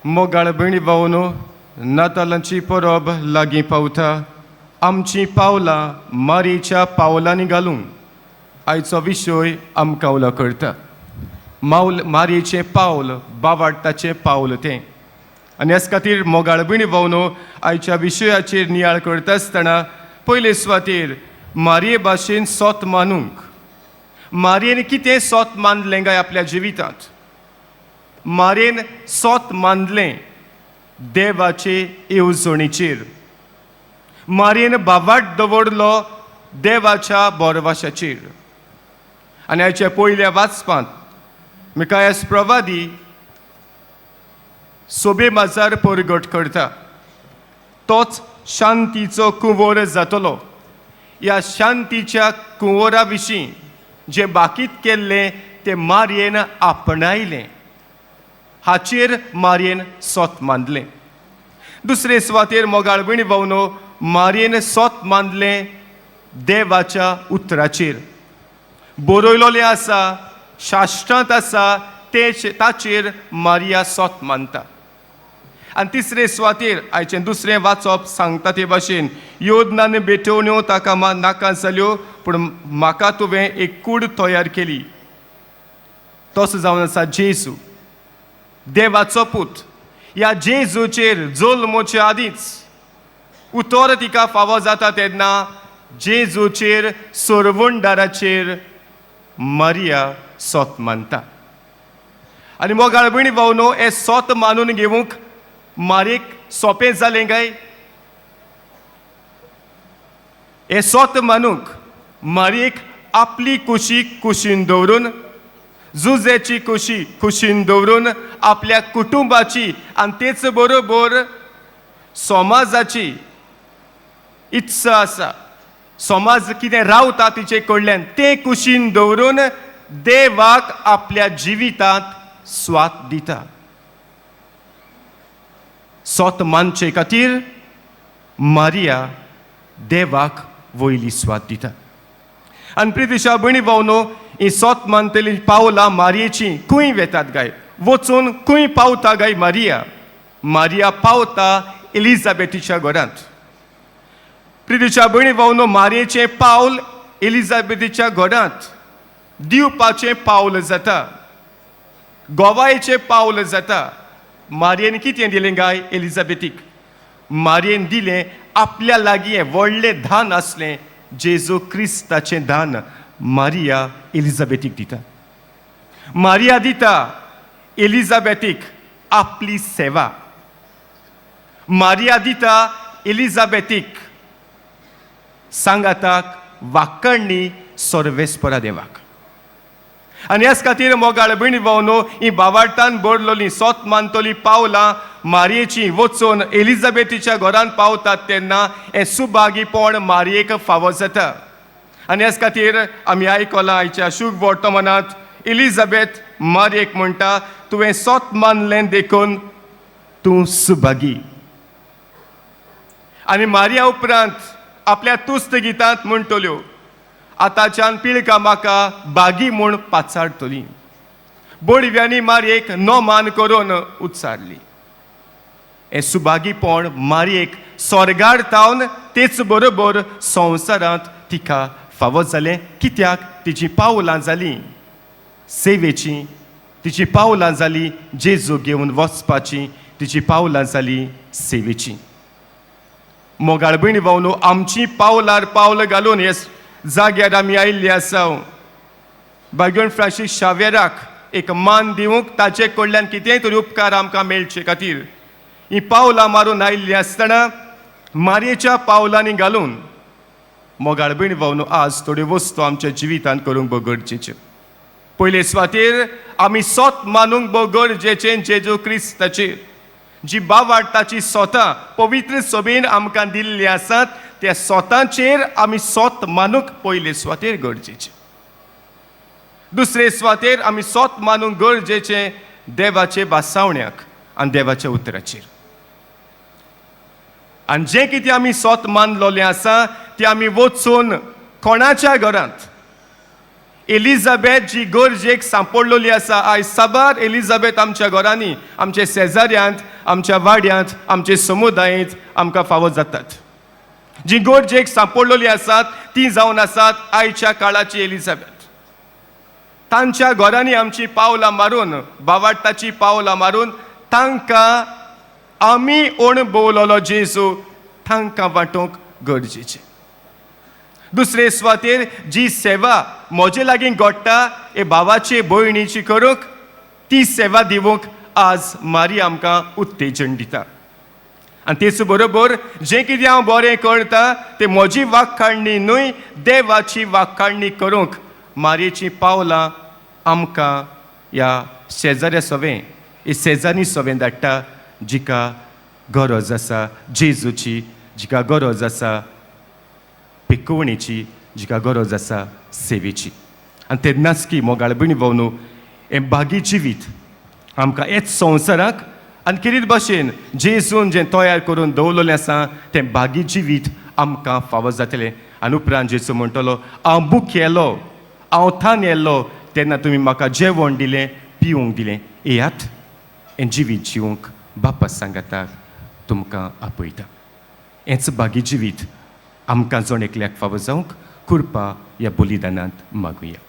मोगाळ भयणी भावनो, नातालांची परब लागीं पावता. आमचीं पावलां मारीच्या पावलांनी घालूंक आयचो विशय आमकां उलो करता. मावल मारयेचें पावल बावाडटाचें पावल तें. आनी ह्याच खातीर मोगाळ भयणी भावनो, आयच्या विशयाचेर नियाळ करता आसतना पयले सुवातेर मारये भाशेन सोत मानूंक. मारयेन कितें सोत मानलें काय आपल्या जिवितांत? मारयेन सोत मानलें देवाचे येवजणेचेर. मारयेन बावाट दवरलो देवाच्या बोरवाशाचेर. आनी आयच्या पयल्या वाचपांत मिकायस प्रवादी सोबे माजार परगट करता, तोच शांतीचो कुंवर जातलो. ह्या शांतीच्या कुंवरा विशीं जें बाकीत केल्लें तें मारयेन आपणायलें. हाचेर मारयेन सोत मानलें. दुसरे सुवातेर मोगाळ भयणी भावनो, मारयेन सोत मानलें देवाच्या उतराचेर. बरयलोलें आसा, शास्त्रांत आसा ते ताचेर मारिया सोत मानता. आनी तिसरे सुवातेर आयचें दुसरें वाचप सांगता ते भाशेन योजना आनी भेटवण्यो ताका नाका जाल्यो, पूण म्हाका तुवें एक कूड तयार केली. तसो जावन आसा जेजू, देवाचो पूत. ह्या जेजूचेर जल्मोचे आदींच उतर तिका फावो जाता तेन्ना जेजूचेर सरवणदाराचेर मारिया सोत मानता. आनी मोगाळ भयणी भावनो, हें सोत मानून घेवंक मारयेक सोंपें जालें काय? हें सोत मानूंक मारयेक आपली कुशी कुशीन दवरून, जुजेची कुशी कुशीन दवरून, आपल्या कुटुंबाची आनी तेच बरोबर समाजाची इत्सा आसा, समाज कितें रावता तिचे कडल्यान तें कुशीन दवरून देवाक आपल्या जिवितांत स्वात दिता. सोत मानचे खातीर मारिया देवाक वयली स्वात दिता. आनी प्रितिशा भयणी भावनो, ही सोत मानतली पावलां मारयेची खंय वेतात काय? वचून खंय पावता काय मारिया? मारिया पावता एलिझाबेथीच्या घरांत. प्रितिच्या भयणी भावनो, मारयेचें पावल एलिझाबेथीच्या घरांत दिवपाचें पावल जाता, गोवायेचें पावल जाता. मारयेन कितें दिलें काय एलिझाबेथीक? मारयेन दिलें आपल्या लागीं हें व्हडलें धान आसलें, जेजू क्रिस्ताचें दान मारिया एलिझाबेथीक दिता. मारिया दिता एलिझाबेथीक आपली सेवा. मारिया दिता एलिझाबेथीक सांगाताक वाकण्णी सर्वेस्परा देवाक. आनी ह्याच खातीर मोगाळ भयणी भावनो, ही बावाडटान बरलोली सोत मानतली पावलां मारयेची वचून एलिझाबेथीच्या घरांत पावतात तेन्ना हें सुभागीपण मारयेक फावो जाता. आनी ह्याच खातीर आमी आयकलां आयच्या शूक वर्तमानांत एलिझाबेथ मारयेक म्हणटा, तुवें सोत मानलें देखून तूं सुभागी. आनी मारिया उपरांत आपल्या तुस्त गितांत म्हणटल्यो, आतांच्यान पिळका म्हाका बागी म्हूण पाचारतली. बोडव्यांनी मारयेक नोमान करून उच्चारली. हें सुभागीपण मारयेक स्वर्गार तावन तेच बरोबर संवसारांत तिका फावो जालें. कित्याक? तिची पावलां जालीं सेवेचीं, तिची पावलां जालीं जेजू घेवन वचपाचीं, तिची पावलां जालीं सेवेचीं. मोगाळ भयणी भावनो, आमची पावलार पावल घालून हे जाग्यार आमी आयिल्ली आसा. बागेवन फ्रांसीस शावेराक एक मान दिवंक, ताचे कडल्यान कितेंय तरी उपकार आमकां मेळचे खातीर ही पावलां मारून आयिल्ली आसतना मारयेच्या पावलांनी घालून मोगाळ भयणी भावनो, आज थोड्यो वस्तू आमच्या जिवितांत करूंक भोव गरजेच्यो. पयले सुवातेर आमी सोत मानूंक भोव गरजेचें जेजू क्रिस्ताचेर. जी बावाडटाची सोतां पवित्र सभेन आमकां दिल्ली आसात त्या सोतांचेर आमी सोत मानूंक पयले सुवातेर गरजेचें. दुसरे सुवातेर आमी सोत मानूंक गरजेचें देवाचे भासावण्याक आनी देवाच्या उतराचेर. आनी जें कितें आमी सोत मानलोलें आसा तें आमी वचून कोणाच्या घरांत, एलिझाबेथ जी गरजेक सांपडलेली आसा, आयज साबार एलिझाबेथ आमच्या घरांनी, आमच्या शेजाऱ्यांत, आमच्या वाड्यांत, आमचे समुदायेंत आमकां फावो जातात. जी गरजेक सांपडलेली आसात ती जावन आसात आयच्या काळाची एलिझाबेथ. तांच्या घरांनी आमची पावलां मारून, बावाडटाची पावलां मारून तांकां आमी अणभवलोलो जेजू तांकां वांटूंक गरजेचें. दुसरे सुवातेर जी सेवा म्हजे लागीं घडटा हे भावाचे भयणीची करूंक, ती सेवा दिवंक आज मारी आमकां उत्तेजन दिता. आनी तेच बरोबर जें कितें हांव बरें करता तें म्हजी वाक्काडणी न्हय, देवाची वाक्काडणी करूंक मारयेचीं पावलां आमकां ह्या शेजाऱ्या सवें, हे शेजारी सवें धाडटा, जिका गरज आसा जेजूची, जिका गरज आसा पिकोवणेची, जिका गरज आसा सेवेची. आनी तेन्नाच की मोगाळ भयणी भाव न्हू, हें भागी जिवीत आमकां हेच संवसाराक आनी कितें भाशेन जेजून जें तयार करून दवरलेलें आसा तें भागी जिवीत आमकां फावो जातलें. आनी उपरांत जेजू म्हणटलो, हांव भुकेलो, हांव थानेल्लो तेन्ना तुमी म्हाका जेवण दिलें, पिवंक दिलें. येयात, हें जिवीत जिवंक बापा सांगाताक तुमकां आपयता. हेंच भागी जिवीत आमकां जण एकल्याक फावो जावंक कृपा ह्या बलिदानांत मागुया.